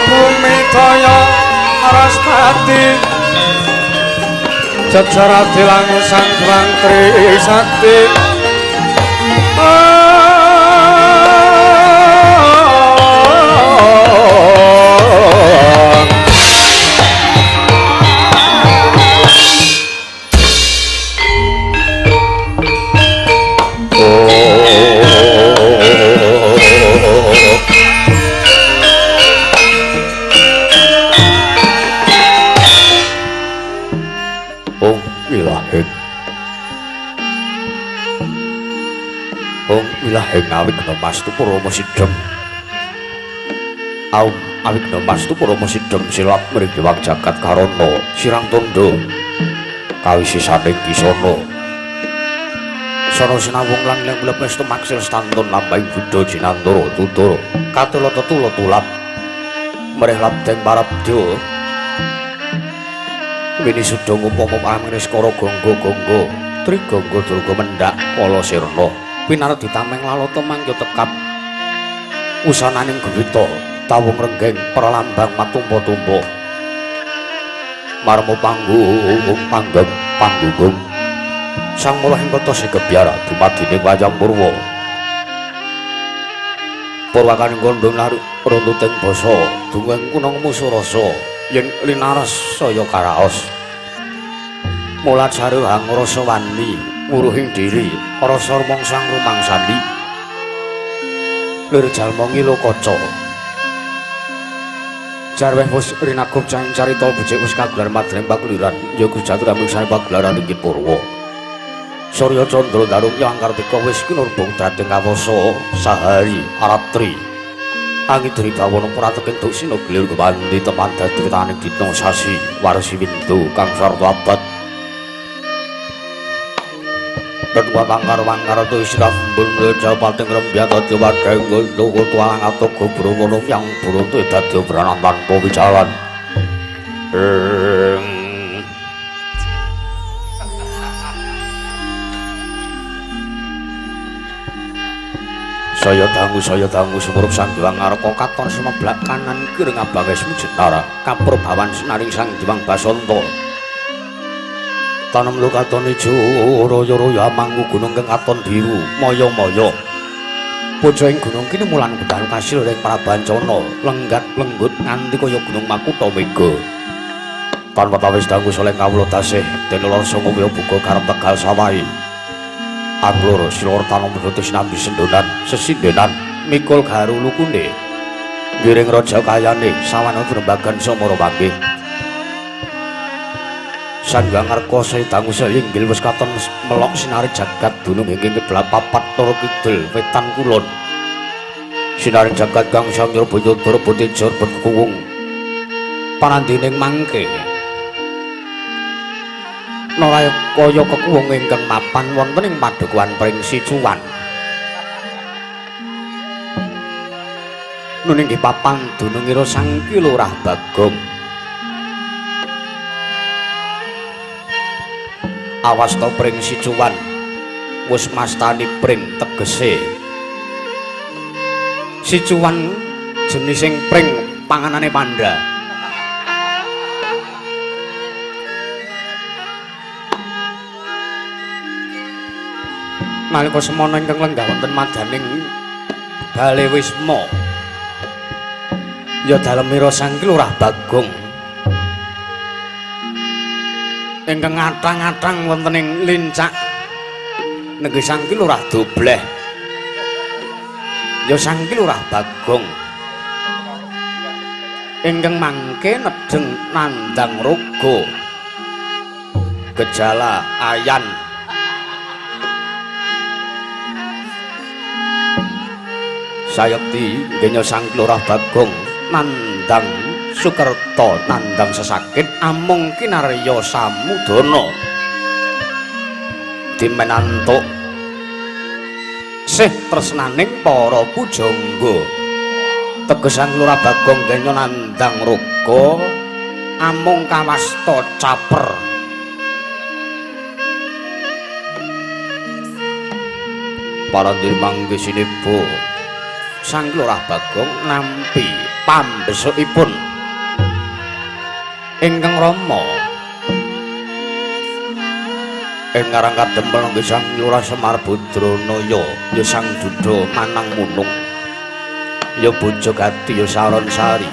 Bumi daya Araspati Jajara dilangu sang Hyang Trisakti. Wilaheng awigna mastu parama sidhem. Aum awigna mastu parama sidhem silap mrigewang jagat karana sirang tandha kawisisaning kisana. Sana sinawung lan lem lepestu maksil stantun lambahing buddha jinantara tutara katula tetula tulap mrih labdeng parabdya winisuda ngupama pamene skara gangga-gangga trigangga durga mendhak kala sirna pinar ditameng lalata mangkya tekap usananing gewita tawung renggeng pralambang matumpa-tumpa marma panggung panggeng panggung sang mula ing kota Sigebyara dumadining wayang purwa purwakaning kandha laru runtuting basa dungeng kunang musuh rasa yen linares saya karaos mula jare hangrasa wani nguruhing diri rasa rumangsang rumangsani lir jalma ngilo kaca jarweh wis rinagup cahing carita becik wis kagelar madreng pakuliran ya Gusti ramingsane pagelaran inggih purwa Surya Candra Darung Yang Kartika wis kinurbung dhateng kawasa sahari aratri angidri bawana prateking duksina glir kewandi teman dadi witaning dina sasi warsi windu kang sarta abad dan wangkar wangkar tu isrambun japating rembyat dadi wadheng lugu tuang atau gubrono yang buruntu dadi obranan tanpa wicalan. Saya dangu sumurup Sang Hyang Ngarka katon sumeblak kanan kiri ngabange sumjenara kaprabawan sinaring Sang Hyang Basanta. Tanem lukaton ijo royo-royo amangku gunung kang katon biru maya-maya. Puja ing gunung kini mulan gedang kasil ing Prabancana lenggat lenggut nganti kaya gunung Makutha Mega. Tanpa tawis dangu soleh kawula tasih dene lor sanga buka karep Tegal sawahi. Anglur silor tanom medhot sinambi sendonan sesindenan mikul garu lukune ngiring raja kayane sawana grembagan samara panggih. Sang Hyang Ngarka saya dangu saya inggil wis katon melok sinari jagat dunung ing kiblat papat loro kidul wetan kulon. Sinari jagat kang samya boyo botejo berkuwung panandining mangke. Naraya kaya kekuwung ingkang mapan wonten ing padukuhan Pring Sicuwan. Nun inggih papan dunungira Sang Ki Lurah Bagong. Awasta Pring Sicuwan wis mastani pring tegese Sicuwan jenising pring panganane panda. Nalika semana ingkang lenggah wonten madaning Bale Wisma ya dalemira Sang Ki Lurah Bagong ingkang ngathang-athang wonten ing lincak negeri Sang Ki Lurah Dobleh ya Sang Ki Lurah Bagong ingkang mangke nedheng nandhang raga gejala ayan. Sayekti genya Sang Lurah Bagong nandang Sukerta nandang sesakit amung kinarya samudana dimenantuk sih tresnaning para pujangga. Teges Sang Lurah Bagong genya nandang roga amung kawasta caper. Parandir mangke sineba Sang Lurah Bagong nampi pambesukipun ingkang rama ing ngarang kadempel nggih Sang Lurah Semar Badranaya ya Sang Duda Manang Munung ya Bojo Gati ya Saron Sari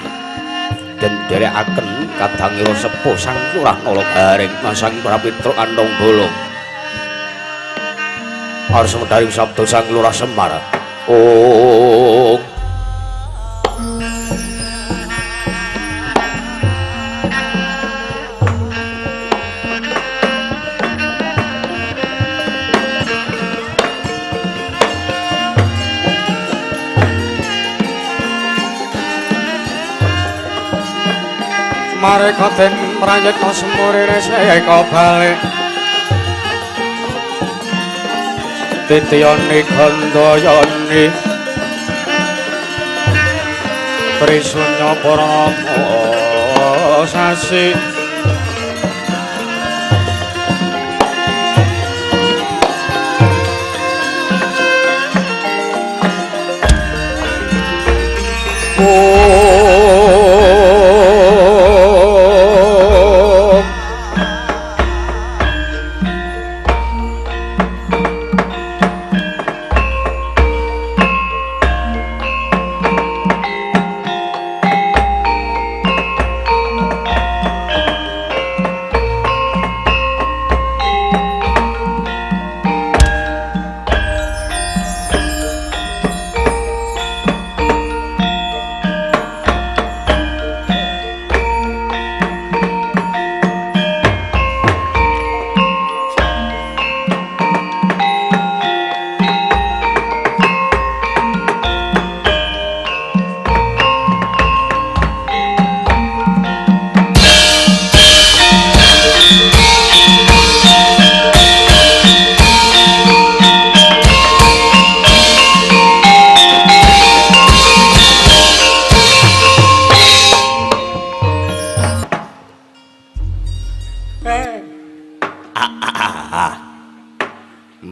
den dherekaken kadangira sepuh Sang Lurah Nala Gareng Sang Prapitra Kantong Bolong harus medharing sabda Sang Lurah Semar. Oh mareka den prayitna semurine seka balik titiyane gandayane trisunya parama sasi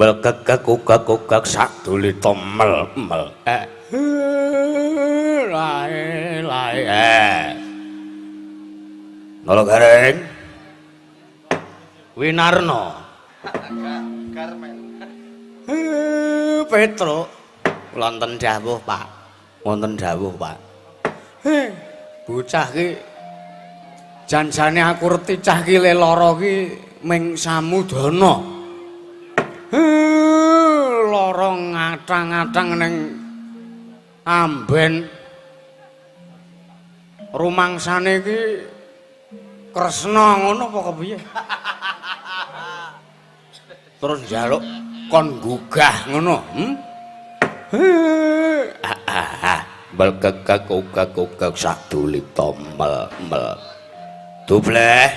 Melkekek-kukak sadulita mel mel lae lae Nala Gareng Winarno Garmen Petro wonten dawuh Pak, wonten dawuh Pak. Bocah ki janjane aku reti cah ki le lara ki ming samudana. Lara ngatang-ngatang ning amben rumangsane iki Kresna ngono apa kepiye? Terus njaluk kon gugah ngono, Melkekek-kukak sadulita mel mel. Dubleh.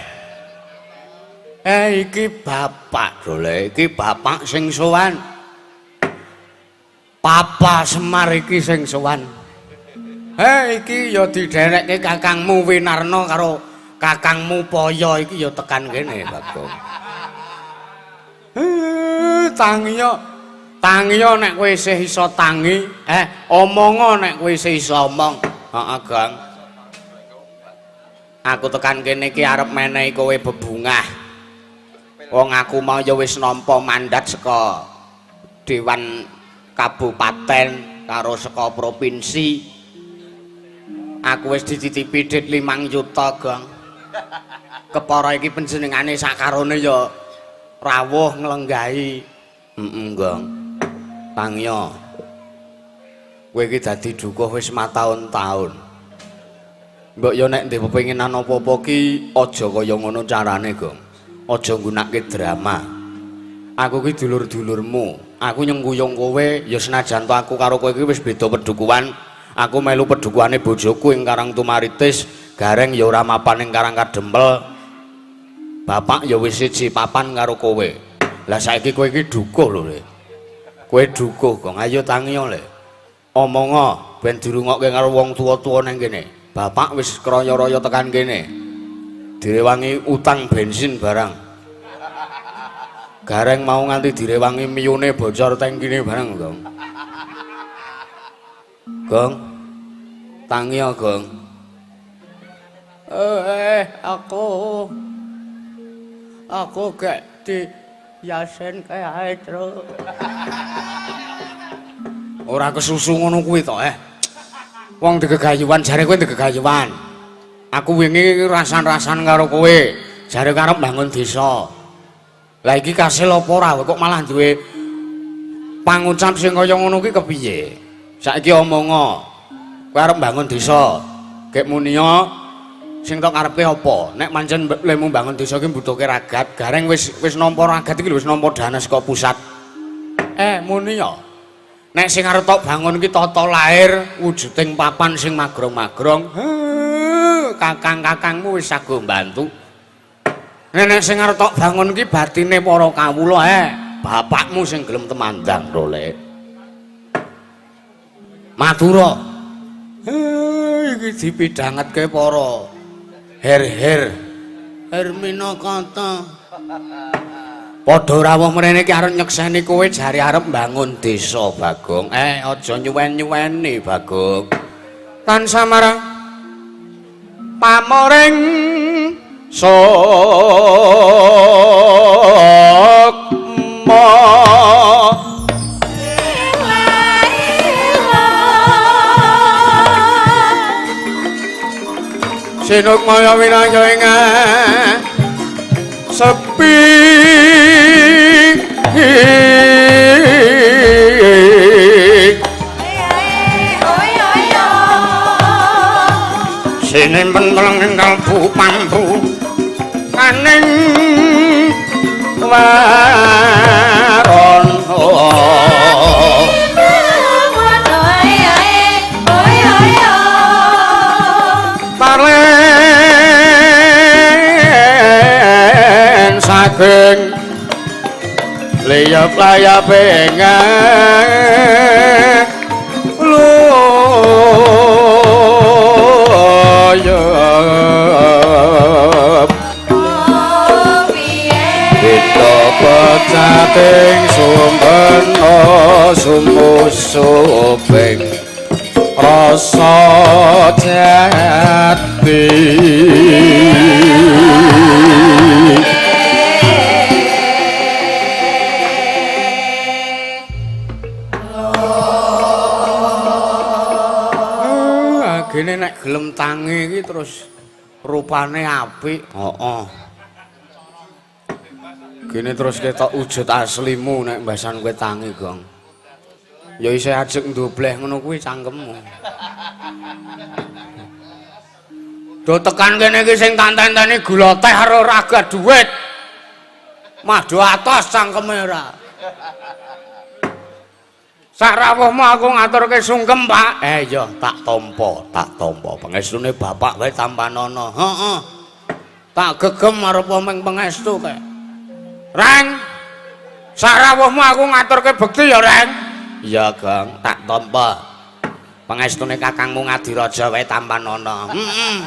Iki bapak dole, iki bapak sing sowan. Papa Semar iki sing sowan. Iki ya didherekke kakangmu Winarno karo kakangmu Paya iki ya tekan kene, Bagong. Tangiya, tangiya nek kowe isih iso tangi, omonga nek kowe isih iso omong. Heeh, Gong. Aku tekan kene iki arep menehi kowe bebungah. Wong aku mau ya wis nampa mandat saka Dewan Kabupaten karo saka provinsi. Aku wis dititipi dhit 5 yuta, Gong. Kepara iki panjenengane sakarone ya rawuh nglenggahi. Heeh, Gong. Tangya. Kowe iki dadi dukuh wis mataun-taun. Mbok ya nek ndek pepinginan apa-apa ki aja kaya ngono carane, Gong. Aja nggunakake drama. Aku ki dulur-dulurmu. Aku nyengkuyung kowe ya senajan to aku karo kowe iki wis beda pedukuhan. Aku melu pedukuhane bojoku ing Karang Tumaritis, Gareng ya ora mapan ing Karang Kadempel. Bapak ya wis siji papan karo kowe. Lah saiki kowe iki dukuh lho, Le. Kowe dukuh, Gong. Ayo tangiyo, Le. Omongo ben dirungokke karo wong tuwa-tuwa nang kene. Bapak wis kraya-raya tekan kene. Direwangi utang bensin barang. Gareng mau nganti direwangi miyune bocor tangkine barang, Gong. Gong. Tangiyo, Gong. Aku gak di yasin kae Tru. Ora kesusu ngono kuwi to, eh. Wong digegayuan jare kowe digegayuan. Aku wingi rasan-rasan karo kowe, jare karep bangun desa. Lah iki kasil apa ora kok malah duwe pangucap sing kaya ngono kuwi kepiye? Saiki omongo. Kowe arep bangun desa. Gek muniya sing tok karepe apa? Nek pancen lemu bangun desa iki mbutuhke ragat, Gareng wis wis nampa ragat iki lho wis nampa dana saka pusat. Muniya. Nek sing arep tok bangun iki tata lair wujuding papan sing magrong-magrong. Kakang-kakangmu wis sago mbantu. Nek sing arep tok bangun iki batine para kawula, bapakmu sing gelem temandang lho, Le. Matura. Iki dipidhangetke para her-her. Hermina kata. Padha rawuh mrene iki arep nyekseni kowe jare arep mbangun desa, Bagong. Aja nyuwen-nyuweni, Bagong. Tansah marang pamoring sukma. Sinukmaya winaya ing sepi. Sinimpen teleng ing kalbu pambu kaning warana. Parlen saking liyap-layap ing luyep. Kita pecating sumbena sumusuping rasa jati. Gene nek gelem tangi iki terus rupane apik. Heeh. Gene terus ketok wujud aslimu nek mbasan kowe tangi, Gong. Ya isih ajeg ndobleh ngono kuwi cangkemmu. Do tekan kene iki sing tantenteni gula teh karo raga dhuwit. Mah do atos cangkeme ora. Sak rawuhmu aku ngaturke sungkem, Pak. Iya, tak tampa, tak tampa. Pangestune bapak wae tampanono. Heeh. Tak gegem arep ming pangestu kae. Reng. Sak rawuhmu aku ngaturke bekti ya, Reng. Iya, Gong, tak tampa. Pangestune kakangmu Ngadiraja wae tampanono. Heeh.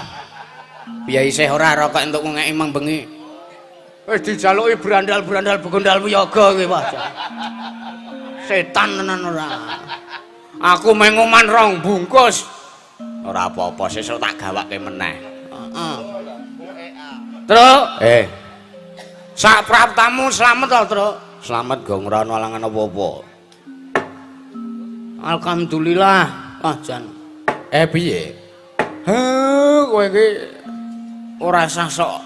Piye isih ora rokok entuk ngeki mang bengi. Wis dijaluki brandal-brandal begondal wiyaga iki, Pak. Setan tenan ora. Aku menguman rong bungkus. Ora apa-apa, sesuk tak gawake meneh. Heeh. Truk, Sak praptamu slamet to, Truk? Slamet gong ora ono alangan apa-apa. Alhamdulillah. Ah, jan. Piye? Heh, kowe iki ora sah sok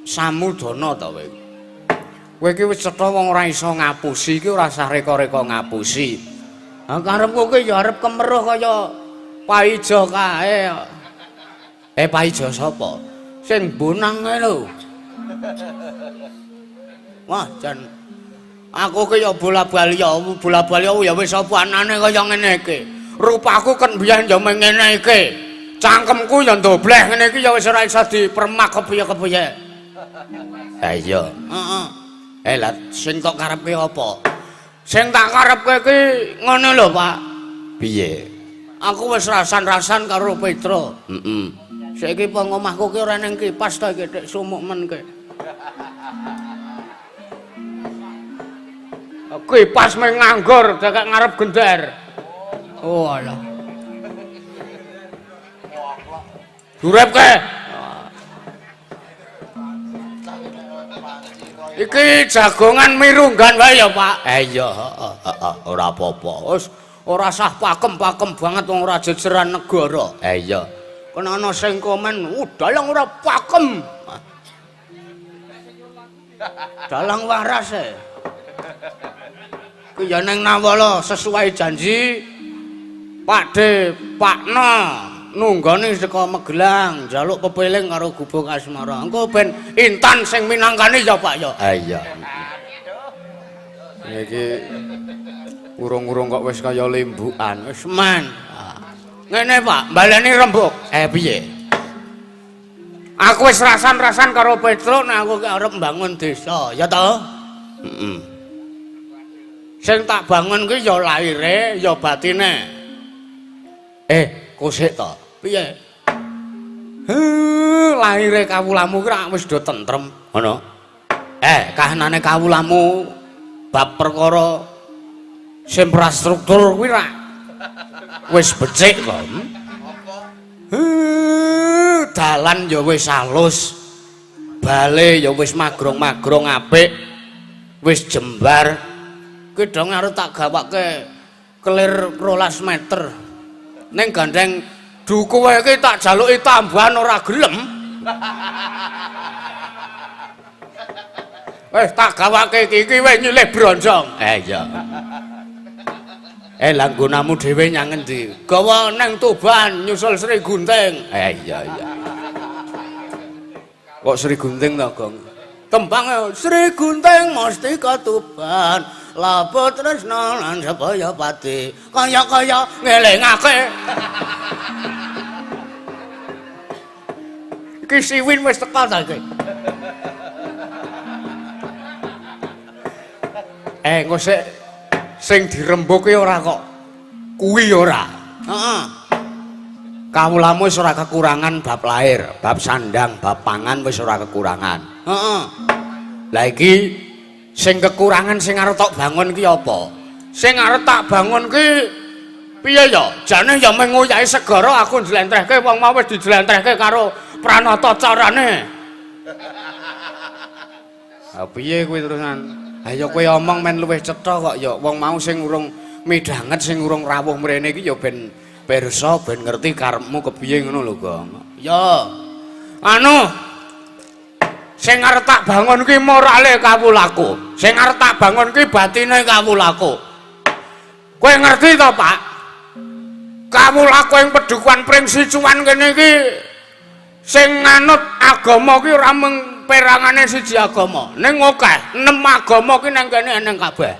samudana to kowe. Kowe iki wis cetha wong ora iso ngapusi iki ora sah reka-reka ngapusi. Ha karepku ki ya arep kemeruh kaya Paijo kae. Paijo sapa? Sing bonang kae lho. Wah, jan Aku ki ya bola-bali ya, bola-bali ya wis apa anane kaya ngene iki. Rupaku kan biyen ya ngene iki. Cangkemku ya ndobleh ngene iki ya wis ora iso dipermak kepiye-kepiye. Ha iya. Heeh. Eh lah sing tok karepke apa? Sing tak karepke ki ngono lho, Pak. Piye? Aku wis rasan-rasan karo Petro. Heeh. Saiki apa omahku ki ora ning kipas ta iki tek sumuk men ki. Kipas meng nganggur dekek ngarep gender. Oh alah. Durepke. Iki jagongan mirunggan wae ya, Pak. Eh iya, heeh, heeh, ora apa-apa. Wis ora sah pakem-pakem banget wong ora jejeran negara. Eh iya. Kena ana sing komen, dalang ora pakem. Dalang waras e. Ki ya ning Nawala sesuai janji Pakde Pakno nunggone saka Magelang njaluk pepeling karo Gubuk Asmara. Engko ben Intan sing minangkani ya Pak ya. Ha iya. Iki urung-urung kok wis kaya limbukan. Wis men. Ngene Pak, baleni rembug. Eh piye? Aku wis rasan-rasan karo Petro nek aku ki arep mbangun desa, ya to? Heeh. Sing tak bangun ki ya lahire, ya batine. Eh, kosek to? Piye? Heh, lahire kawulamu ki rak wis do tentrem, ngono. Eh, kahanane kawulamu bab perkara infrastruktur kuwi rak wis becik to. Heh, dalan ya wis alus. Bale ya wis magrong-magrong apik. Wis jembar. Ki dong arep tak gawake kelir 12 meter. Ning gandeng dukuwe iki tak jaluki tambahan ora gelem. Wis tak gawake iki iki wis nyilih bronjong. Eh iya. Eh lah nggonamu dhewe nyang endi? Gawa nang Tuban nyusul Sri Gunting. Eh iya iya. Kok Sri Gunting to, Gong? Tembang Sri Gunting Mustika Tuban, lapo tresna lan sebaya pati. Kaya-kaya ngelingake. Iki siwin wis teka ta iki. Eh engko sik sing dirembuk ki ora kok kuwi ora. Heeh. Kawulamu wis ora kekurangan bab lahir, bab sandang, bab pangan wis ora kekurangan. Heeh. Lah iki sing kekurangan sing arep tok bangun ki apa? Sing arep tak bangun ki piye ya? Jane ya mung ngoyahi segara aku njlentrehke wong mau wis dijlentrehke karo Pranata carane. Ha piye kuwi terusan? Ha ya kowe omong men luwih cetha kok ya wong mau sing urung midhanget sing urung rawuh mrene iki ya ben pirsa ben ngerti karepmu kepiye ngono lho, Gong. Ya. Anu sing arep tak bangun ki morale kawulaku. Sing arep tak bangun ki batine kawulaku. Kowe ngerti to, Pak? Kawulaku ing pedukuhan Pringsicuan kene iki sing nganut agama ki ora mung perangane siji agama, ning akeh 6 agama ki nang kene eneng kabeh.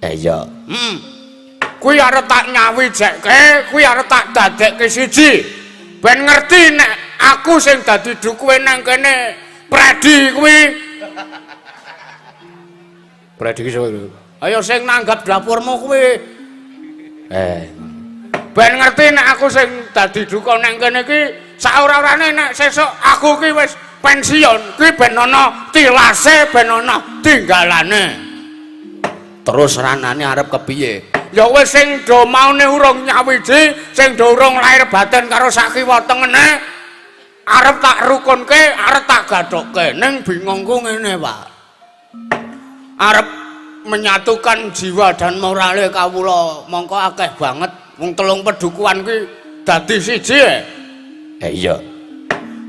Eh iya. Kuwi arep tak nyawijekke, kuwi arep tak dadekke siji. Ben ngerti nek aku sing dadi dukuhe nang kene Predi kuwi. Predi ki sapa? Ayo sing nanggap dapurmu kuwi. Eh. Ben ngerti nek aku sing dadi duka nang kene iki saora-orane nek sesuk aku ki wis pensiun, kuwi ben ana tilase, ben ana tinggalane. Terus ranane arep kepiye? Ya wis sing do maune urung nyawiji, sing do urung lahir batin karo sakiwa tengene arep tak rukunke, arep tak gadhokke. Ning bingungku ngene, Pak. Arep menyatukan jiwa dan morale kawula mongko akeh banget wong telung pedukuhan kuwi dadi siji. Eh iya.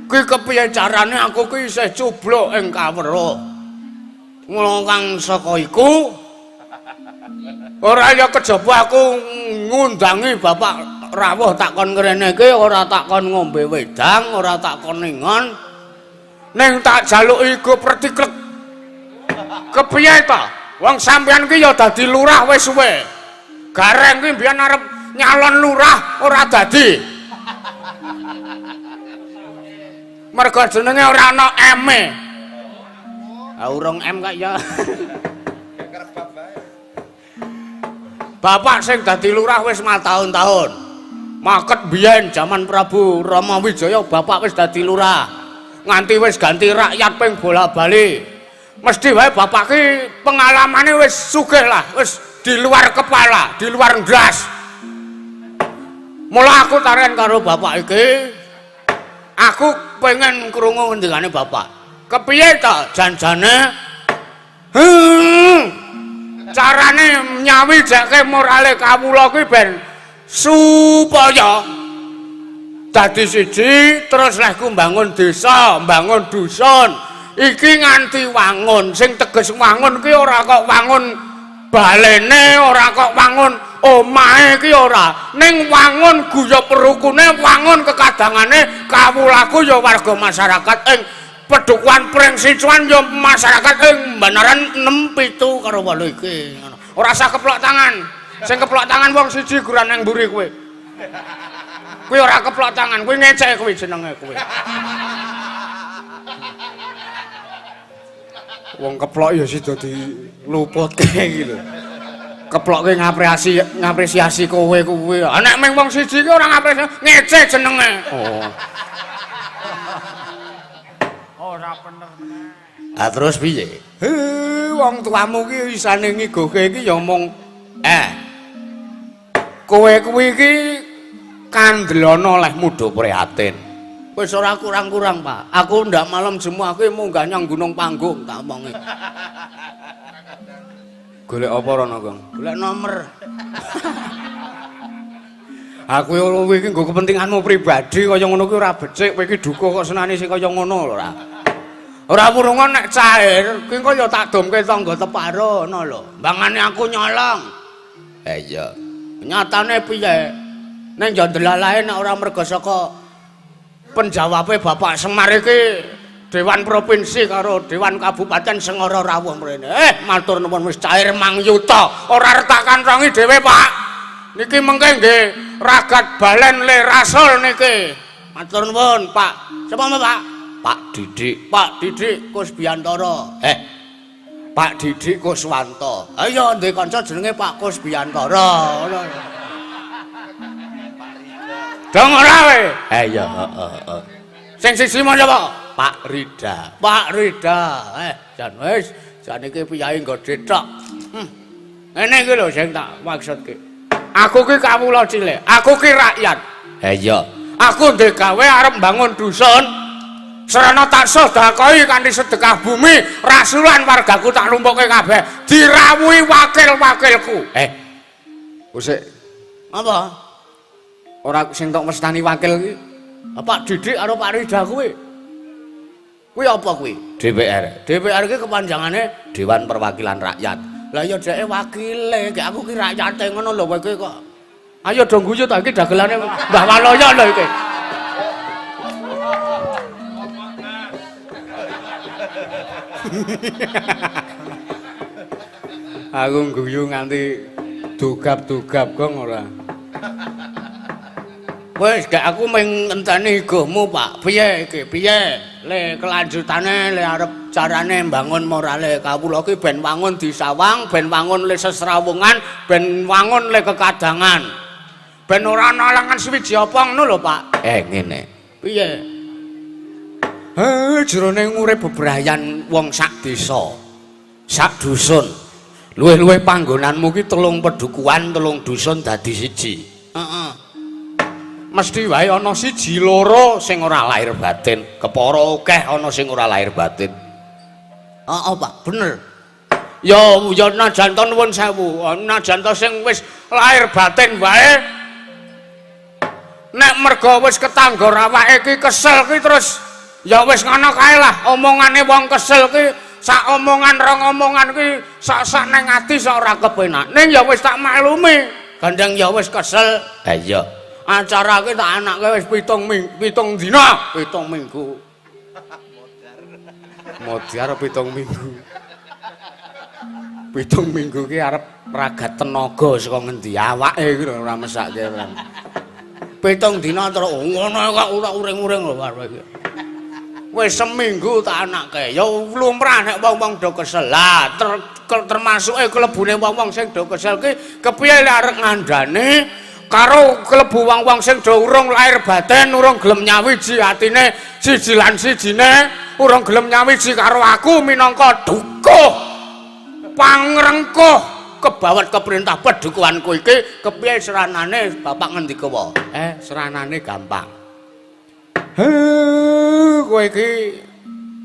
Kuwi kepiye carane aku kuwi isih cubluk ing kaweruh. Mula kang saka iku ora ya kejaba aku ngundangi bapak rawuh tak kon ngrene iki ora tak kon ngombe wedang, ora tak kon ningon. Ning tak jaluki go pretiklek. Kepiye ta? Wong sampeyan ki ya dadi lurah wis suwe. Gareng ki mbiyen arep nyalon lurah ora dadi. Mergo jenenge ora ana M-e. Ah urung M kak ya. Bapak sing dadi lurah wis matahun-tahun. Maket biyen jaman Prabu Rama Wijaya bapak wis dadi lurah. Nganti wis ganti rakyat ping bola-bali. Mesti wae bapak ki pengalamane wis sugih lah, wis di luar kepala, di luar ndas. Mula aku taren karo bapak iki, aku pengen krungu ngendikane bapak. Kepiye ta janjane? Carane nyawijake morale kawula kuwi ben supaya dadi siji terus lehku mbangun desa, mbangun dusun. Iki nganti wangun, sing teges wangun ki ora kok wangun balene, ora kok wangun omahe ki ora. Ning wangun guyub rukune, wangun kekadangane kawulaku ya warga masyarakat ing Pedukuhan Pringsicuan ya masyarakat ing Banaran 6 7 karo 8 iki. Ora usah keplok tangan. Sing keplok tangan wong siji guran nang mburi kowe. Kuwi ora keplok tangan, kuwi ngecek kuwi jenenge kuwi. Wong keplok ya sida diluputke iki lho. Keplokke ngapresiasi kowe kuwi. Ah nek mung wong siji ki ora ngapresiasi, ngece jenenge. Oh. Ora bener. Ah terus piye? He, wong tuamu ki isane ngigoke iki ya mung kowe kuwi iki kandelana oleh mudha prihatin. Wis ora kurang-kurang, Pak. Aku ndak malam jemu aku munggah nyang gunung panggung tak omongi. Golek apa rono, Gong? Golek nomor. Aku kowe iki nggo kepentinganmu pribadi kaya ngono kuwi ora becik, kowe iki duka kok senani sing kaya ngono lho ora. Ora wurungan nek cair, kuwi engko ya tak domke tangga teparo ngono lho. Mbangane aku nyolong. Iya. Nyatane piye? Ning ya ndelalae nek ora mergo saka penjawabe Bapak Semar iki Dewan Provinsi karo Dewan Kabupaten Sengara rawuh mrene. Matur nuwun wis cair 1 yuta. Ora retak kantongi dhewe, Pak. Niki mengke nggih ragat balen le rasul niki. Matur nuwun, Pak. Sapa Pak? Pak Didik. Pak Didik Kusbiantara. Pak Didik Kuswanto. Ayo ndek kanca jenenge Pak Kusbiantara. Ngono. Dong ora kowe? Iya, heeh. Sing siji mau sapa? Pak Rida. Pak Rida. Jan wis, jan iki piyayi nggodhe tok. Ngene iki lho sing tak maksudke. Aku ki kawula cilik, aku ki rakyat. Iya. Aku ndek gawe arep mbangun dusun. Sarana tak sedekahi kanthi sedekah bumi, rasulan wargaku tak lumpuke kabeh, dirawuhi wakil-wakilku. Usik. Apa? Ora sing tok mestani wakil iki. Pak Didik karo Pak Rida kuwi. Kuwi apa kuwi? DPR. DPR iki kepanjangane Dewan Perwakilan Rakyat. Lah ya dheke wakile, gek aku ki rakyate ngono lho kowe iki kok. Ayo do guyu ta iki dagelane Mbah Waloyo lho iki. Aku guyu nganti dugap-dugap gong ora. Wis gek aku mung ngenteni igohmu, Pak. Piye iki? Piye? Le kelanjutane le arep carane mbangun morale kawula ki ben wangun disawang, ben wangun le sesrawungan, ben wangun le kekadangan. Ben ora ana alangan suwiji apa ngono lho, Pak. Ngene. Piye? Jerone ngurip bebrayan wong sak desa, sak dusun. Luwih-luwih panggonanmu ki 3 pedukuhan, 3 dusun dadi siji. Heeh. Mesti wae ana siji loro sing ora lahir batin, kepara akeh ana sing ora lahir batin. Heeh, Pak, bener. Ya ya najan to nuwun sewu, najan to sing wis lahir batin wae nek merga wis ketanggor awake iki kesel ki terus ya wis ngono kae lah omongane wong kesel ki sak omongan rong omongan ki sak-sak nang ati sak ora kepenak. Ning ya wis tak maklumi, gandeng ya wis kesel. Ha iya. Acara ki tak anake wis 7 dina, 7 minggu. Modar 7 minggu. 7 minggu ki arep ragat tenaga saka ngendi awake iki lho ora mesake. 7 dina terus ngono kok ora uring-uring lho iki. Wis seminggu tak anake. Ya lumrah nek wong-wong do kesel. Lah termasuke klebune wong-wong sing do kesel ki kepiye lek arep ngandani karo klebu wong-wong sing do urung lahir batin, urung gelem nyawiji atine siji lan sijine, urung gelem nyawiji karo aku minangka dukuh pangrengkuh kebawat keperintah pedukuhanku iki kepiye seranane bapak ngendika wae? Seranane gampang. Kowe iki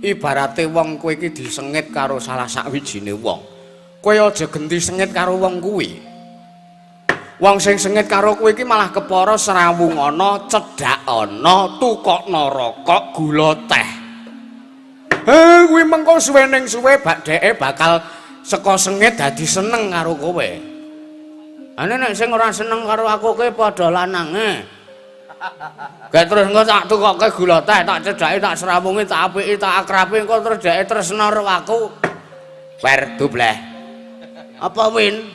ibarate wong kowe iki disengit karo salah sakwijine wong. Kowe aja genti sengit karo wong kuwi. Wong sing sengit karo kowe iki malah kepara srawung ana, cedhak ana, tukokno rokok, gula teh. Kuwi mengko suwe ning suwe bak dheke bakal saka sengit dadi seneng karo kowe. Ane nek sing ora seneng karo aku kowe padha lanange. Gak terus engko tak tukokke gula teh, tak cedhaki, tak srawungi, tak apiki, tak akrabi, engko terus dheke tresna karo aku. Wer dubleh. Apa win?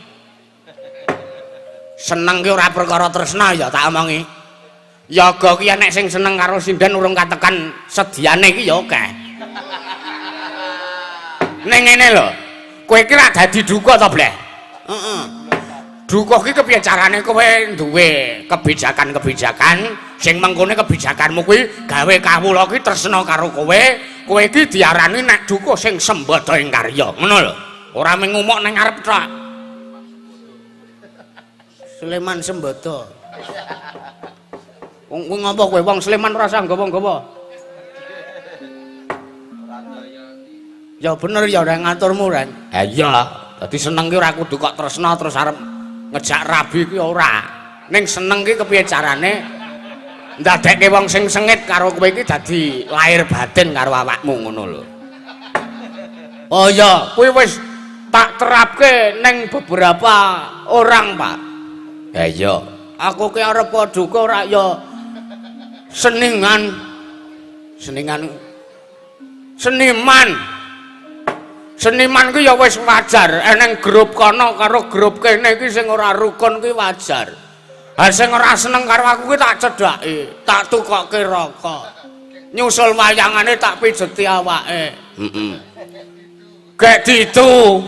Seneng ki ora perkara tresna ya tak omongi. Yoga ki nek sing seneng karo sinden urung katekan sediane ki ya akeh. Ning ngene lho. Kowe iki rak dadi duka to, Bleh? Heeh. Duka ki kepiye carane kowe duwe kebijakan-kebijakan sing mengkone kebijakanmu kuwi gawe kawula ki tresna karo kowe, kowe iki diarani nek duka sing sembada ing karya, ngono lho. Ora mung ngumuk ning ngarep tok. Sleman Sembada. Wong kuwi ngopo kowe wong Sleman ora usah nggawa-nggawa. Ya bener ya ora ngaturmu, Ren. Ha iya. Dadi seneng ki ora kudu kok tresna terus arep ngejak rabi ki ora. Ning seneng ki kepiye carane ndadekke wong sing sengit karo kowe iki dadi lahir batin karo awakmu ngono lho. Oh iya, kuwi wis tak terapke ning beberapa orang, Pak. Ha iya, aku ki arep duka ora ya seningan. Seningan seniman. Seniman ki ya wis wajar, eneng grup kono karo grup kene iki sing ora rukun ki wajar. Ha sing ora seneng karo aku ki tak cedhaki, tak tukokke rokok. Nyusul wayangane tak pijeti awake. Heeh. Gek didu.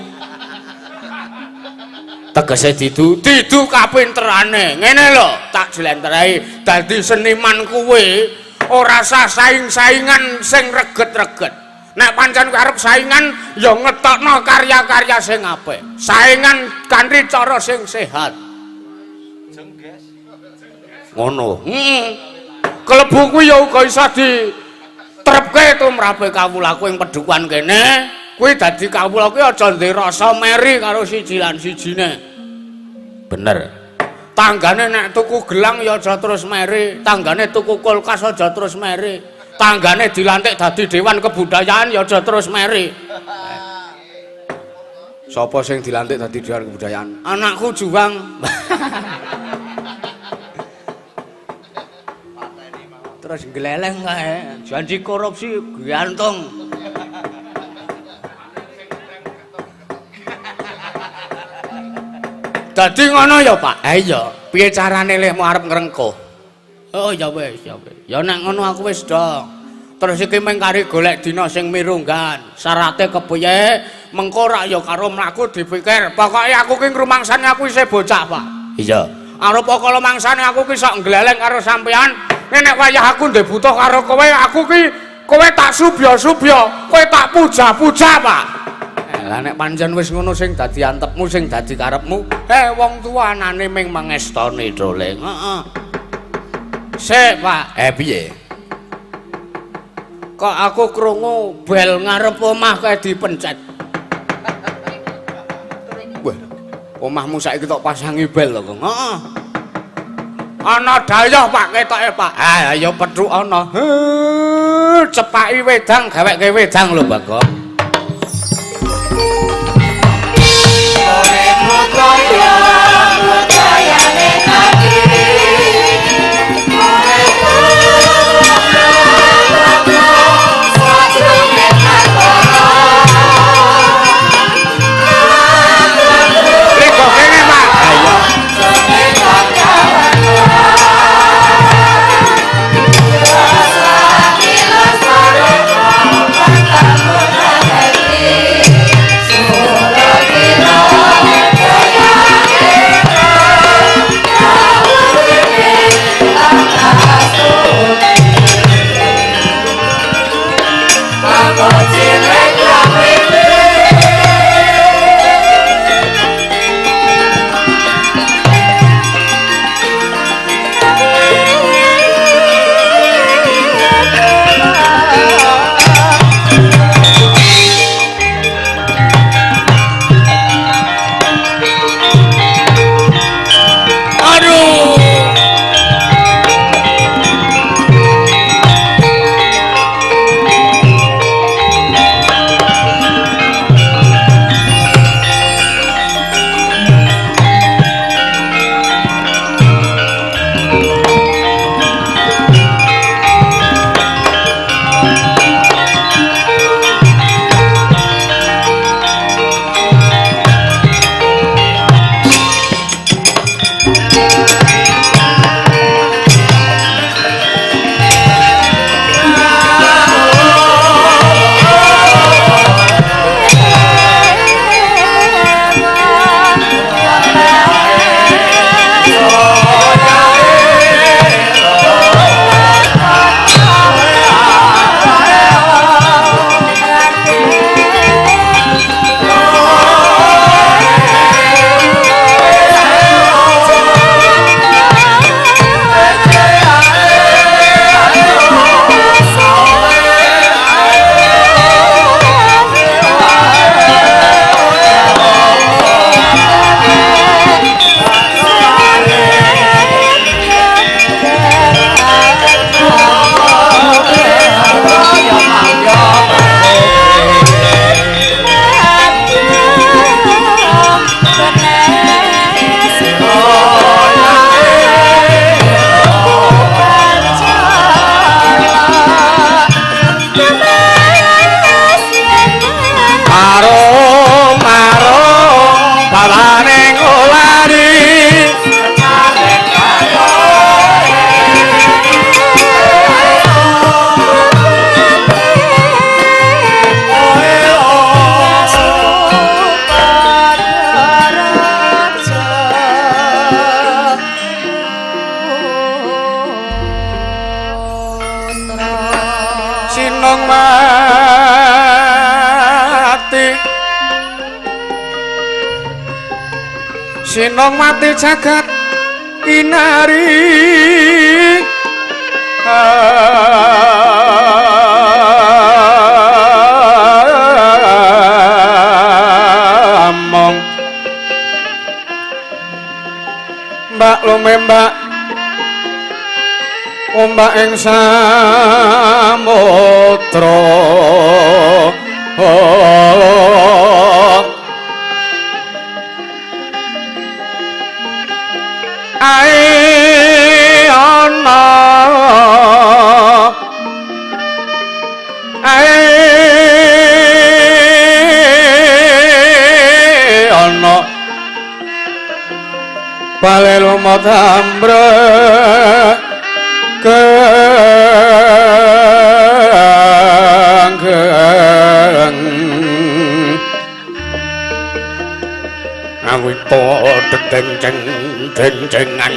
Tegese didu, didu kapinterane. Ngene lho, tak jlentrehi. Dadi seniman kuwi ora sah saing-saingan sing reget-reget. Nek pancen kowe arep saingan ya ngetokno karya-karya sing apik. Saingan kanthi cara sing sehat. Jengges. Ngono. Heeh. Klebu kuwi ya uga iso diterapke tumrape kawulaku ing pedukuhan kene. Kuwi dadi kawula kuwi aja ndek rasa meri karo siji lan sijine. Bener. Tanggane nek tuku gelang ya aja terus meri, tanggane tuku kulkas aja terus meri. Tanggane dilantik dadi dewan kebudayaan ya aja terus meri. Sapa sing dilantik dadi dewan kebudayaan? Anakku Juwang. Terus gleleng kae, janji korupsi gantung. Dadi ngono ya, Pak? Ha iya, piye carane lehmu arep ngrengkuh? Oh ya wis, ya wis. Ya nek ngono aku wis dong. Terus iki mung kari golek dina sing mirunggan. Syarate kepiye? Mengko rak ya karo mlaku dipikir. Pokoke aku ki ngrumangsani aku isih bocah, Pak. Iya. Arep kala mangsane aku ki sok ngleleng karo sampean. Nek wayah aku ndek butuh karo kowe, aku ki kowe tak subya-subya, kowe tak puja-puja, Pak. Lah nek pancen wis ngono sing dadi antepmu, sing dadi karepmu, wong tuwa anane ming mangestoni dole. Heeh. Sik, Pak. Piye? Kok aku krungu bel ngarep omah kae dipencet. Wah, omahmu saiki tok pasangi bel lho, Kong. Heeh. Ana dayah, Pak, ketoke, Pak. Ah, ya pethuk ana. Heh, cepaki wedang, gaweke wedang lho, Bagong. Sinong mati jagat kinari. Among Mbak lumembak ombak ing samudra. Ae ana ae ana bale lumut ambrek geng awita dedeng deng-dengan.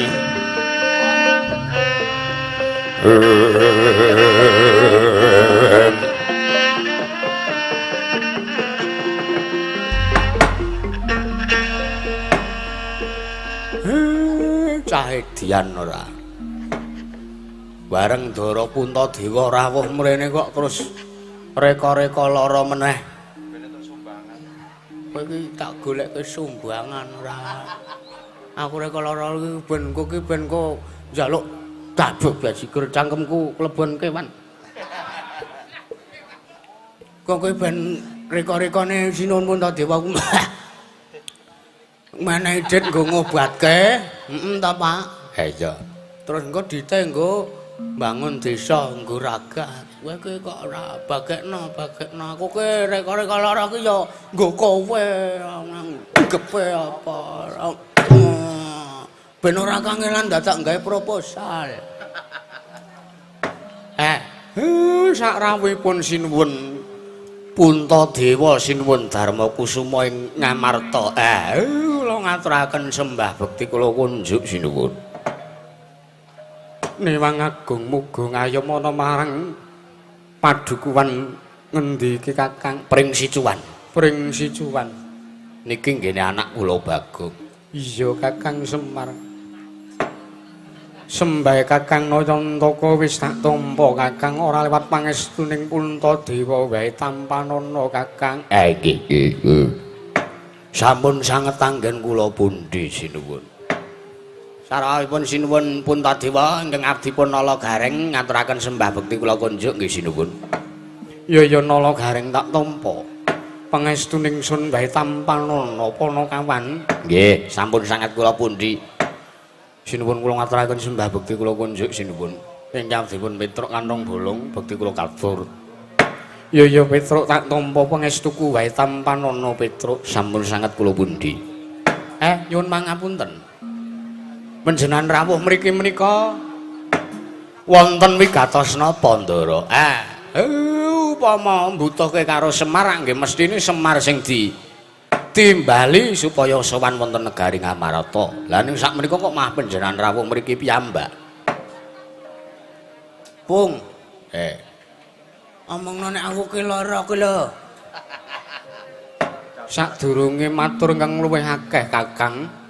Cah edian ora. Bareng Ndara Puntadewa rawuh mrene kok terus reka-reka lara meneh. Kowe iki tak golekke sumbangan ora. Aku reka lara iki ben kowe iki ben kok njaluk dabuk bajigur cangkemku klebon kewan. Kok kowe ben reka-rekane Sinuwun Puntadewa ku menehi dit nggo ngobatke, heeh ta Pak? Ha iya. Terus engko dite nggo mbangun desa nggo ragat. Kowe ki kok ora bagekno, bagekno. Aku ki reka-reka lara ki ya nggo kowe nggepe apa. Ben ora kangelan dadak gawe proposal. Sak rawuhipun Sinuwun Puntadewa Sinuwun Darma Kusuma ing Ngamarta. Kula ngaturaken sembah bekti kula kunjuk sinuwun. Newang agung muga ngayomana marang padukuhan ngendi iki Kakang? Pring Sicuwan. Pring Sicuwan. Niki nggene anak kula Bagong. Iya Kakang Semar. Sembah Kakang Nayantaka wis tak tampa Kakang, ora lewat pangestuning Puntadewa wae tampanana Kakang. Nggih nggih. Sampun sanget anggen kula pundi sinuwun. Sarawuhipun Sinuwun Puntadewa ingkang abdipun Nala Gareng ngaturaken sembah bekti kula kunjuk nggih sinuwun. Ya ya Nala Gareng tak tampa. Pangestuning sun wae tampanana Panakawan. Nggih, sampun sanget kula pundi. Sinuwun kula ngaturaken sembah bekti kula kunjuk sinuwun. Ingkang dipun Petruk kantong bolong bekti kula katur. Ya ya Petruk tak tampa pangestuku wae tampanana Petruk, sampun sanget kula pundi. Nyuwun pangapunten. Panjenengan rawuh mriki menika wonten wigatos napa Ndara? Upama mbutuhke karo Semar nggih mestine Semar sing di timbali supaya sowan wonten negari Ngamarta. Lah ning sakmenika kok mah panjenengan rawuh mriki piyambak. Pung. Omongno nek aku ki lara ki lho. Sadurunge matur ingkang luwih akeh Kakang.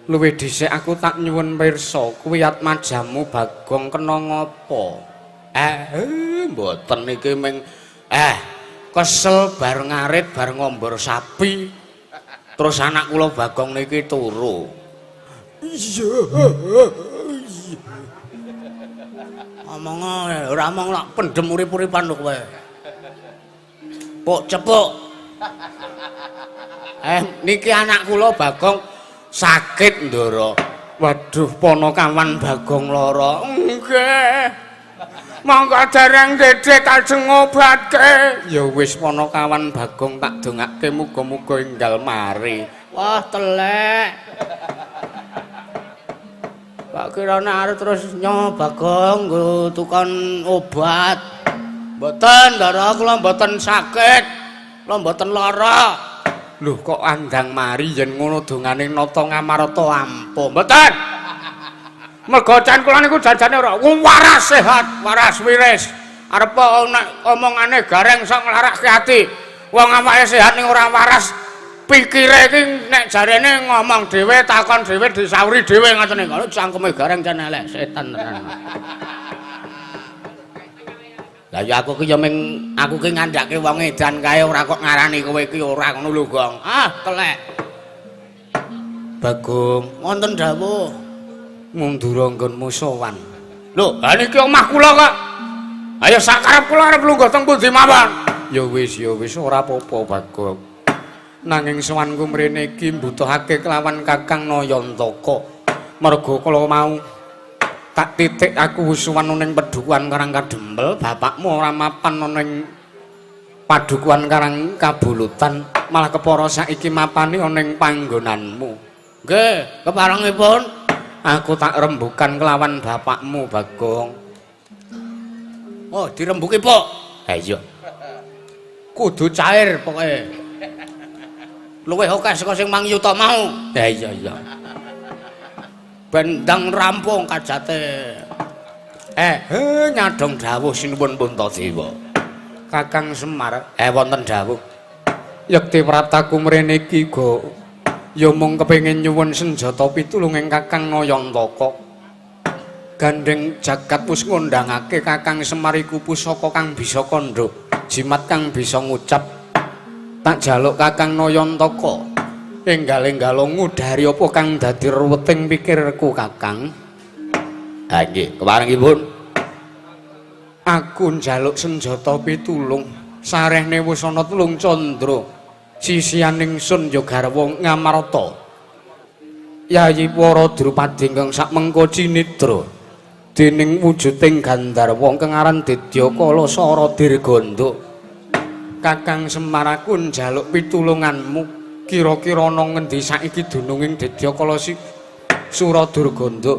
Luwih dhisik aku tak nyuwun pirsa kuwi atmajamu Bagong kena ngapa? Mboten iki ming kesel bar ngarit bar ngombor sapi. Terus anak kula Bagong niki turu. Iya. Omong ora omong lak pendem urip-uripan lho kowe. Puk cepuk. Niki anak kula Bagong sakit Ndara. Waduh, Panakawan Bagong lara. Nggih. Monggo dereng dedek kajeng ngobatke. Ya wis Panakawan Bagong tak dongake muga-muga enggal mari. Wah, telek. Pak kirane arep terus nyo Bagong nggo tukon obat. Mboten, Ndara, kula mboten sakit. Kula mboten lara. Lho kok andang mari yen ngono dongane nata Ngamarta ampuh. Mboten. Mergo jan kula niku janjane ora waras sehat, waras wiris. Arep nek omongane gareng sok nglarake ati. Wong awake sehat ning ora waras. Pikire iki nek jarene ngomong dhewe, takon dhewe, disauri dhewe ngoten niku. Cangkeme Gareng jan elek setan tenan. Lah ya aku ki ya ming aku ki ngandhake wong edan kae ora kok ngarani kowe iki ora ngono lho, Gong. Ah, telek. Bagong, wonten dawuh. Mundura nggonmu sowan. Lho, ha niki omah kula kok. Ayo sakarep kula arep lungguh teng pundi mawon. Ya wis, ya wis ora apa-apa, Bagong. Nanging sowanku mrene iki mbutuhake kelawan Kakang Nayantaka. Merga kala mau tak titik aku wis sowan ning Padukuhan Karang Kadempel, bapakmu ora mapan ning Padukuhan Karang Kabulutan, malah kepara saiki mapane ana ning panggonanmu. Nggih, keparengipun aku tak rembukan kelawan bapakmu, Bagong. Oh, dirembuki, Pak. Ha iya. Kudu cair pokoke. Luwih akeh saka sing mang yuta mau. Ha iya iya. Bendang rampung kajate. Nyadong dawuh sinuwun Puntadewa. Kakang Semar, wonten dawuh. Yekti praptaku mrene iki go ya mung kepengin nyuwun senjata pitulunging Kakang Nayantaka. Gandeng jagat wis ngundangake Kakang Semar iku pusaka kang bisa kandha, jimat kang bisa ngucap. Tak jaluk Kakang Nayantaka enggal-enggalo ngudari apa kang dadi ruweting pikirku, Kakang. Ha nggih, keparengipun aku njaluk senjata pitulung sarehne wis ana telung candra. Sisianing sun ya garwa Ngamarta. Yayi para Drupadi ingkang sakmengko cinidra dening wujuding gandharwa ingkang aran Didyakala Sara Dirganda. Kakang Semar aku njaluk pitulunganmu. Kira-kira ana ngendi saiki dununging Didyakala Sura Durganda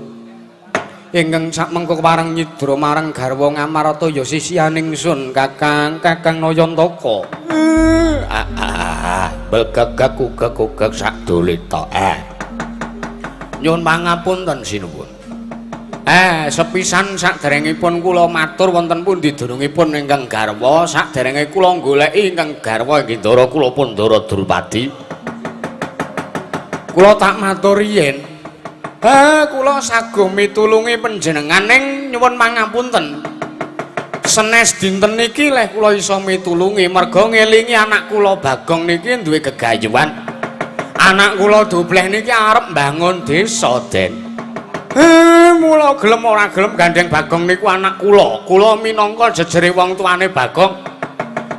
ingkang sakmengko kepareng nyidra marang garwa Ngamarta ya sisianing sun, Kakang, Kakang Nayantaka. Begegeg ugeg-ugeg sadulita. Nyuwun pangapunten sinuwun. Sepisan saderengipun kula matur wonten pundi dunungipun ingkang garwa, saderenge kula goleki ingkang garwa inggih ndara kula pun Ndara Drupadi. Kula tak matur yen kula saguh mitulungi panjenengan ning nyuwun pangapunten. Senes dinten niki leh kula iso mitulungi merga ngelingi anak kula Bagong niki duwe gegayuhan. Anak kula Dubleh niki arep mbangun desa, Den. Mula gelem ora gelem gandeng Bagong niku anak kula. Kula minangka jejere wong tuane Bagong.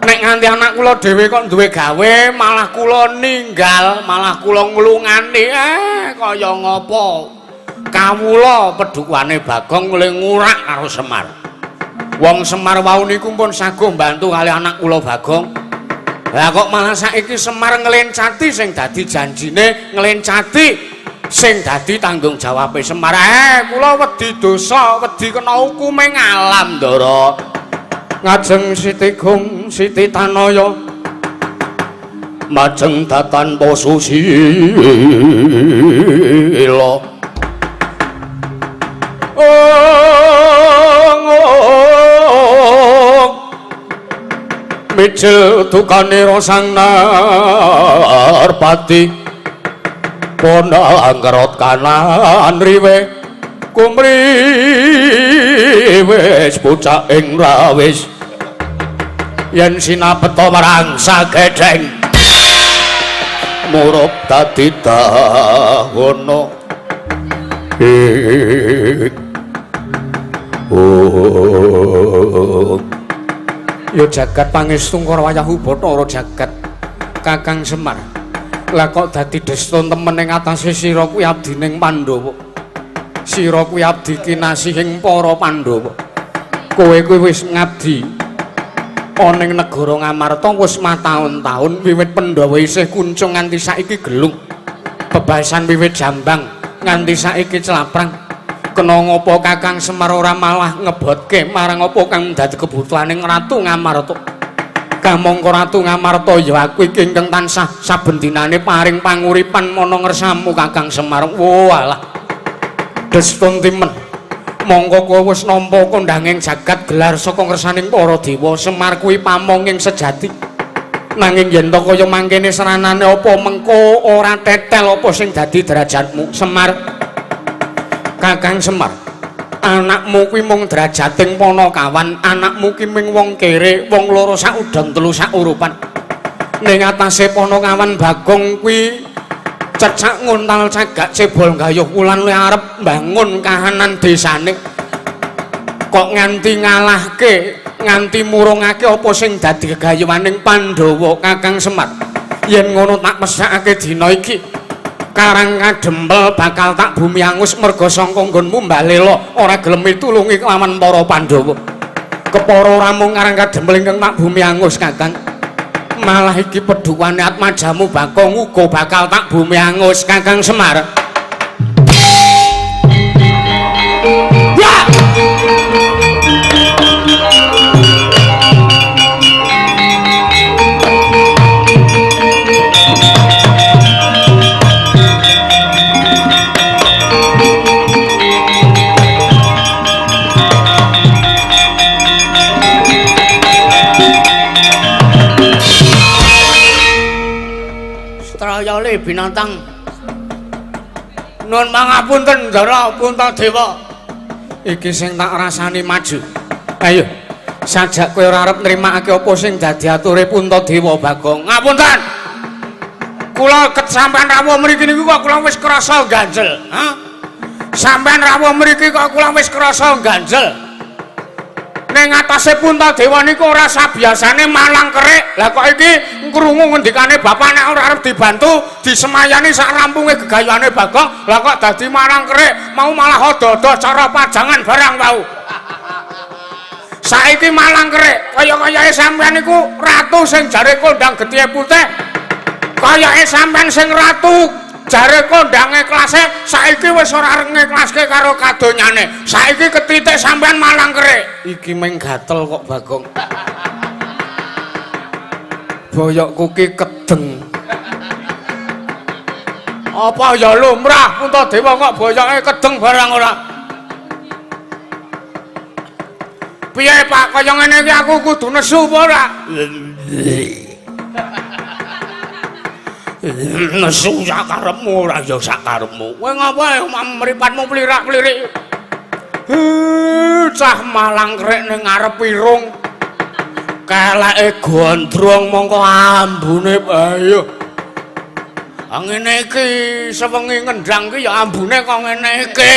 Nek nganti anak kula dhewe kok duwe gawe, malah kula ninggal, malah kula nglungani. Kaya ngopo? Kawula pedukuhane Bagong le ngurak karo Semar. Wong Semar wau niku pun saguh mbantu kali anak kula Bagong. Lah kok malah saiki Semar nglencati sing dadi janjine, nglencati sing dadi tanggung jawabe Semar. Kula wedi dosa, wedi kena hukume ngalam, Ndara. Ngajeng Siti Gung, Siti Tanaya majeng datan posusila. Mijil dukanira sang Narpati ponang ngerot kanan riwe kumriwis pucak ing rawis yen sinapeta marang sagedheng murup dadi dahono. Ya jagat pangestu Kara Wayahu Bathara jagat Kakang Semar. Lah kok dadi desta temen ing atase sira kuwi abdining Pandhawa. Sira kuwi abdi kinasihing para Pandhawa. Kowe kuwi wis ngabdi ana ing negara Ngamarta wis mataun-taun wiwit Pandhawa isih kuncung nganti saiki gelung. Bebasan wiwit Jambang nganti saiki Claprang. Kena ngopo Kakang Semar ora malah ngebotke marang apa kang dadi kebutuhaning Ratu Ngamarta. Kamangka Ratu Ngamarta ya aku iki ingkang tansah saben dinane paring panguripan ana ngersamu Kakang Semar. Walah. Destun timen. Mongko kowe wis nampa kondhanging jagat gelar saka ngersaning para dewa. Semar kuwi pamonging sejati. Nanging yen to kaya mangkene seranane apa mengko ora tetel apa sing dadi derajatmu Semar. Kakang Semar, anakmu kuwi mung derajating panakawan, anakmu ki mung wong kere, wong loro sak udon telu sak urupan. Ning atase panakawan Bagong kuwi cecak nguntal cagak cebol gayuh wulan le arep mbangun kahanan desane. Kok nganti ngalahke, nganti murungake apa sing dadi gegayuhaning Pandhawa Kakang Semar. Yen ngono tak mesakake dina iki Karang Kadempel bakal tak bumi angus merga sangka nggonmu mbalela ora gelem mitulungi kelawan para Pandhawa. Kepara ora mung Karang Kadempel ingkang tak bumi angus Kakang, malah iki pedhuwane atmajamu Bagong uga bakal tak bumi angus Kakang Semar. Ya! Strayale binatang. Nun mangapunten Ndara Puntadewa. Iki sing tak rasani maju. Ayo, sajak kowe ora arep nrimakake apa sing dadi ature Puntadewa Bagong. Ngapunten. Kula ket sampean rawuh mriki niku kok kula wis krasa ganjel, ha? Sampean rawuh mriki kok kula wis krasa ganjel. Ning atase Puntadewa niku ora sabiasane malang kerik. Lah kok iki krungu ngendikane bapak nek ora arep dibantu disemayani sak rampunge gegayuhane Bagong, lah kok dadi malang kerik, mau malah ada-ada cara pajangan barang wau. Saiki malang kerik, kaya-kayake sampean niku ratu sing jare kondang getihe putih. Kayake sampean sing ratu jare kondange klase saiki wis ora ngeklaske karo kadonyane. Saiki ketitik sampean malang kerik. Iki mung gatel kok Bagong. Boyokku ki kedeng. Apa ya lumrah Puntadewa kok boyoke kedeng barang ora? Piye Pak, kaya ngene iki aku kudu nesu apa ora? Nesu sakarepmu ora ya sakarepmu. Kowe ngapa mripatmu plirak-plirik? Cah malang krek ning ngarep irung. Keleke gondrong mongko ambune ayo. Ah ngene iki sewengi ngendang ki ya ambune kok ngene iki.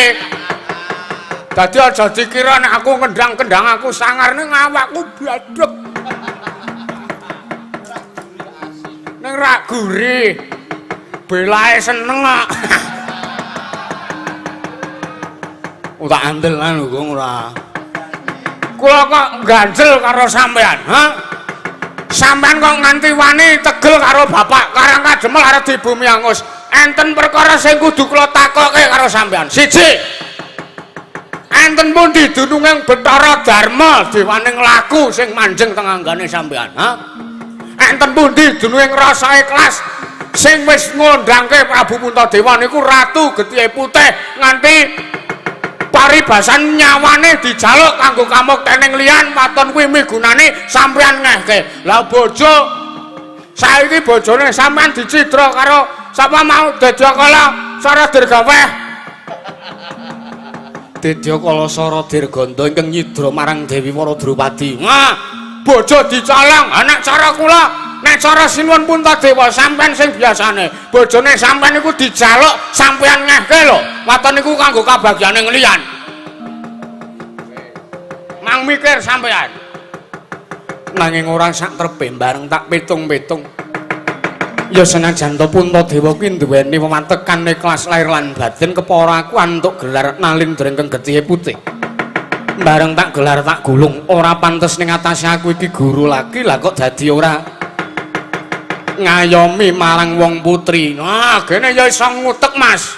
Dadi aja dikira nek aku ngendang-kendang aku sangar ning awakku bladhek. Ning rak gurih. Belae seneng kok. Ora andel lan kok ora. Kula kok ganjel karo sampean, ha? Sampean kok nganti wani tegel karo bapak Karang Kadempel arep dibumi angus. Enten perkara sing kudu kula takoke karo sampean. Siji. Enten pundi dununge Bathara Dharma dewaning laku sing manjing teng anggane sampean, ha? Enten pundi dununge rasa ikhlas sing wis ngondangke Prabu Puntadewa niku ratu getihe putih nganti paribasan nyawane dijaluk kanggo kamuktening liyan waton kuwi migunane sampean ngehke. Lah bojo saiki bojone sampean dicidra karo sapa mau Dedyakala Sara Dirgaweh. Dedyakala Sara Dirganda ingkang nyidra marang Dewi Waradrupadi. Wah, bojo dicolong. Anak cara kula, nek cara Sinuwun Puntadewa sampean sing biasane bojone sampean niku dijaluk sampean ngehke lho. Waton niku kanggo kabagyane liyan. Mang mikir sampean. Nanging ora sak trepe bareng tak pitung-pitung. Ya senajan to Puntadewa kuwi duweni wewatekan ikhlas lahir lan batin kepara aku antuk gelar nalindra ingkang getihe putih. Bareng tak gelar tak gulung ora pantes ning atase aku iki guru lagi lah kok dadi ora ngayomi marang wong putri. Nah, gene ya iso ngutek, Mas.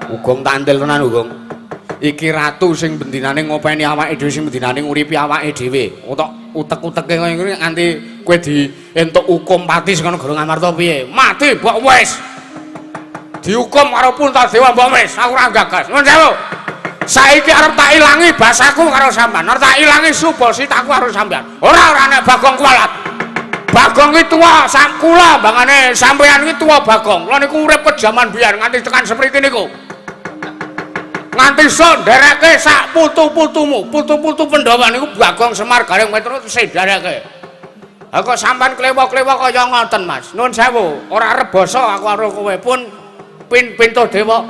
Ugong tandel tenan Ugong. Iki ratu sing bendinane ngopeni awake dhewe, sing bendinane nguripi awake dhewe. Utek utek-uteke kaya ngene nganti kowe di entuk hukum pati saka negara Ngamarta piye? Mati mbok wis. Dihukum karo Puntadewa mbok wis, aku ora gagas. Nuwun sewu. Saiki arep tak ilangi basaku karo sampean, arep tak ilangi subasitaku karo sampean. Ora ora nek Bagong kualat. Bagong ki tuwa sak kula bangane sampeyan ki tuwa Bagong. Kula niku urip ke jaman biyen nganti tekan sepriki niku. Nganti sok ndereke sak putu-putumu, putu-putu Pandhawa niku Bagong Semar Gareng Petruk tesih ndereke. Ha kok sampean klewa-klewa kaya ngoten, Mas. Nuwun sewu, ora rebasa aku karo kowe pun pin Puntadewa.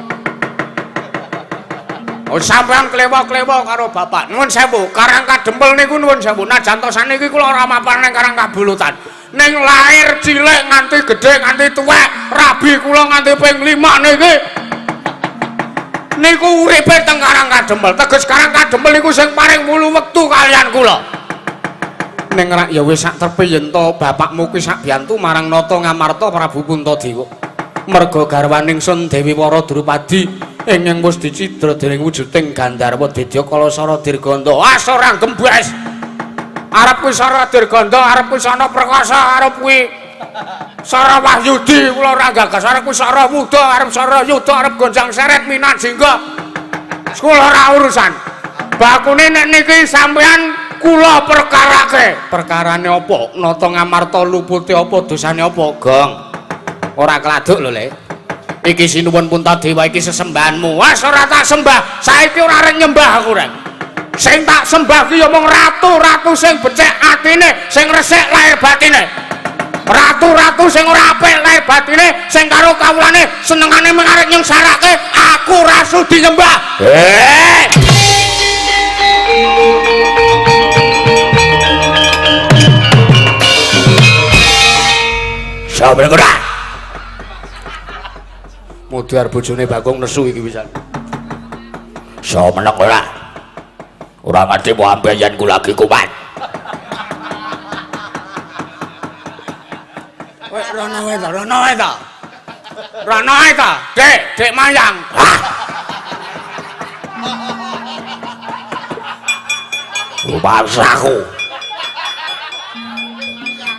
Oh sampean klewa-klewa karo bapak. Nuwun sewu, Karang Kadempel niku nuwun sewu. Najan to saniki kula ora mapan ning Karang Kabulutan. Ning lahir cilik nganti gedhe nganti tuwek, rabi kula nganti ping 5 niki. Niku uripe teng Karang Kadempel. Teges Karang Kadempel niku sing paring wulu wektu kalian kula. Ning rak ya wis sak trepe yen to bapakmu kuwi sak biyantu marang Nata Ngamarta Prabu Puntadewa. Merga garwaning Sun Dewi Wara Drupadi ingkang wis dicidra dening wujuding Gandharwa Dedya Kalasara Dirganda. Ah ora gembes. Arep kuwi Sara Dirganda, arep kuwi Sana Prakasa, arep kuwi Sara Wahyudi, kula ora gagas. Arep kuwi Sara Wuda, arep Sara Yuda, arep Gonjang Seret Minat Jingga. Kula ora urusan. Bakune nek niki sampean kula perkarake. Perkarane apa? Nata Ngamarta lupute apa dosane apa, Gong? Ora keladuk lho, Le. Iki sinuwun Puntadewa iki sesembahanmu. Wes ora tak sembah. Saiki ora arep nyembah aku, Rek. Sing tak sembah ki ya mung ratu-ratu sing becik atine, sing resik lahir batine. Ratu-ratu sing ora apik lahir batine, sing karo kawulane senengane mung arep nyengsarake, aku ora sudi nyembah. Eh! Sabar ora. Mudhar bojone Bagong nesu iki pisan. So meneng ora? Ora ngerti mau ambeien ku lagi kumat. Wek rono wae ta, rono wae ta. Rono wae ta, Dek, Dek Mayang. Bangsaku.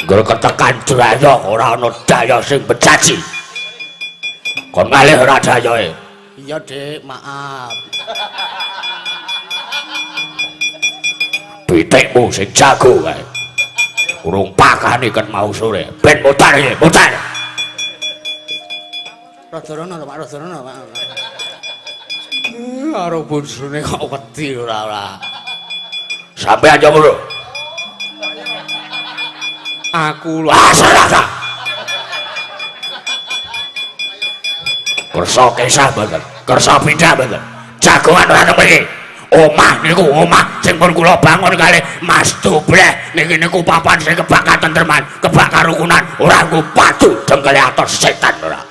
Ngger ketekan drayok ora ana daya sing bejaji. Kon ngalih ora dayae. Iya, Dik, maaf. Pitikmu sing jago kae. Urung pakane ket mau sore. Ben mutar iki, mutar. Rada rono to, Pak, rada rono, Pak. Karo bojone kok wedi ora ora. Sampeyan yo ngono. Aku lho. Ah, salah. Kersa kesah mboten, kersa pindah mboten. Jagongan ora nang mriki. Omah niku omah sing pun kula bangun kalih Mas Dubleh niki niku papan sing kebak katentreman, kebak karukunan, ora nggo padu dengkele atos setan ora.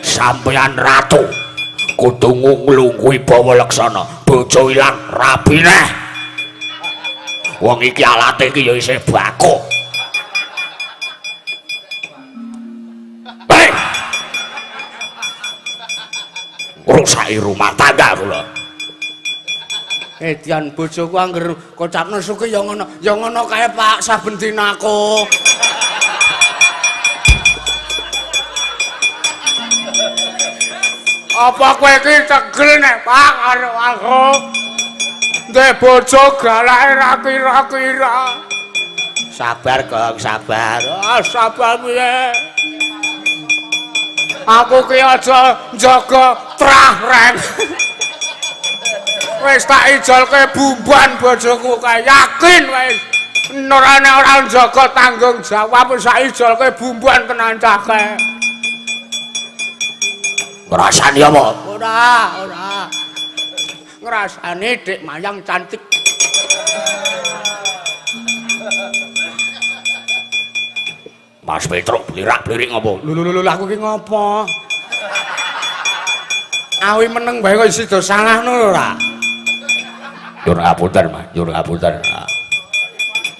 Sampeyan ratu kudu nglungguhi bawa laksana, bojo ilang rabi neh. Wong iki alate iki ya isih baku. Hei! Rusaki rumah tangga kula. Edian bojoku angger kocap nesu ki ya ngono kae Pak saben dina aku. Apa kowe iki cegel nek Pak karo aku? Ndek bojo galake ra kira-kira. Sabar, Gong, sabar. Ah, sabar piye? Aku ki aja njaga trah reng. Wis tak ijolke bumban bojoku kae yakin wis. Ora nek ora njaga tanggung jawab wis tak ijolke bumban tenan cah kae. Ngrasani apa? Ora, ora. Ngrasani Dik Mayang cantik. Mas Petruk blirak-blirik ngopo? Lho lho lho aku ki ngopo? Awi meneng bae kok isi do salah ngono ora? Nyuwun ngapunten, Mas, nyuwun ngapunten.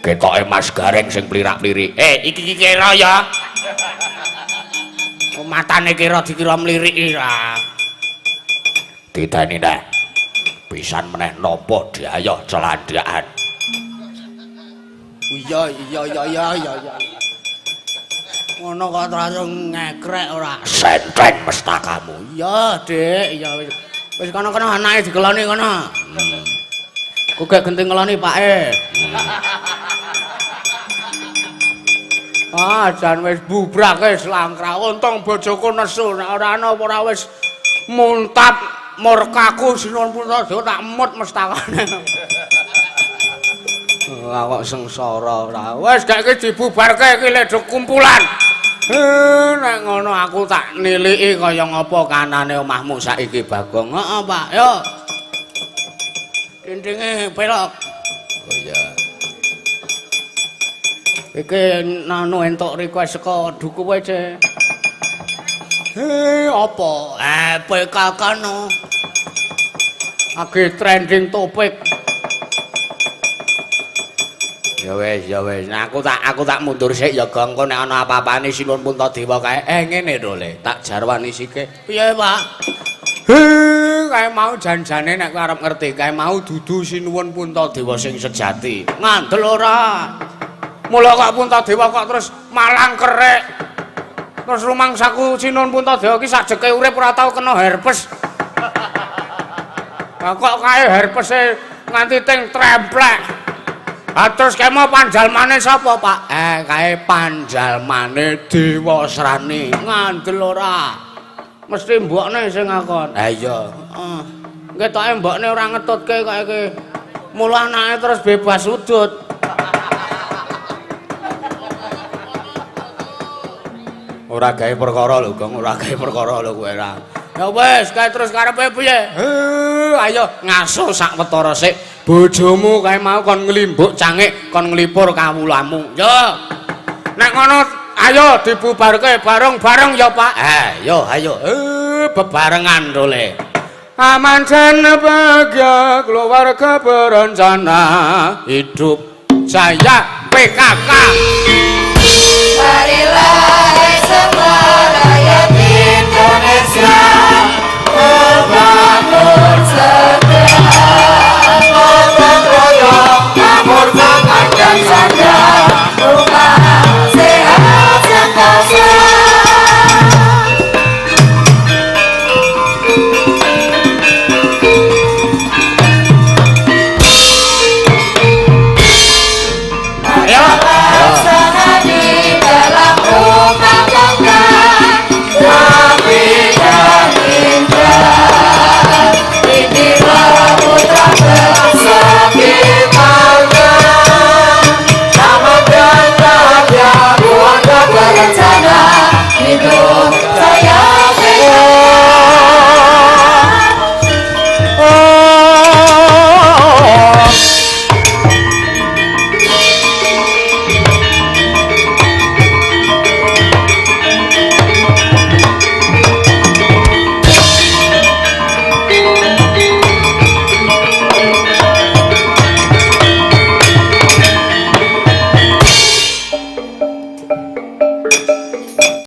Ketoke Mas Gareng sing blirak-blirik. Eh, iki ki kira ya. Matane kira dikira mlirik ora. Diteni neh. Pisan meneh nampa diayoh celandhakan. Iya iya iya iya iya. Ngono kok terus ngekrek ora. Senteng mestakamu. Iya, Dik, iya wis. Wis kono-kono anake dikeloni kono. Ku gek genting ngeloni pake. Ah, jan wis bubrake slangkra. Untung bojoku nesu, nek ora ana ora wis muntap murkaku Sinuwun Puntadewa tak mut mestakane. Wah, kok sengsara ora. Wis gak iki dibubarke iki lek do kumpulan. Nek ngono aku tak niliki kaya ngapa kanane omahmu saiki Bagong. Heeh, Pak. Yo. Dindinge pelok. Oh iya. Iki nanu entuk request saka duku wae, Cek. Apa? PKK no. Lagi trending topik. Ya wis, ya wis. Nah, aku tak mundur sik ya, Gong. Engko nek ana apa-apane Sinuwun Puntadewa kae. Ngene lho, Le. Tak jarwani sike. Piye, Pak? Kae mau janjane nek kowe arep ngerti, kae mau dudu Sinuwun Puntadewa sing sejati. Ngandel ora? Mula kok Puntadewa kok terus malang kerek. Terus rumangsaku Sinuwun Puntadewa iki sajeke urip ora tau kena herpes. Lah kok kae herpese nganti ting tremplek. Ha terus kae mau panjalmane sapa, Pak? Kae panjalmane Dewasrani. Ngandel ora? Mesti mbokne sing ngakon. Ha iya. Heeh. Ketoke mbokne ora ngetutke kok iki. Mula anake terus bebas udut. Ora gawe perkara lho, Gong, ora gawe perkara lho kowe ora. Ya wis, kae terus karepe piye? Ayo ngaso sak wetara sik. Bojomu kae mau kon nglimbuk cangik, kon nglipur kawulamu. Yo. Nek ngono ayo dibubarke bareng-bareng ya, Pak. Ayo, ayo. Bebarengan to, Le. Aman dan bahagia keluarga berencana, hidup jaya PKK. Marilah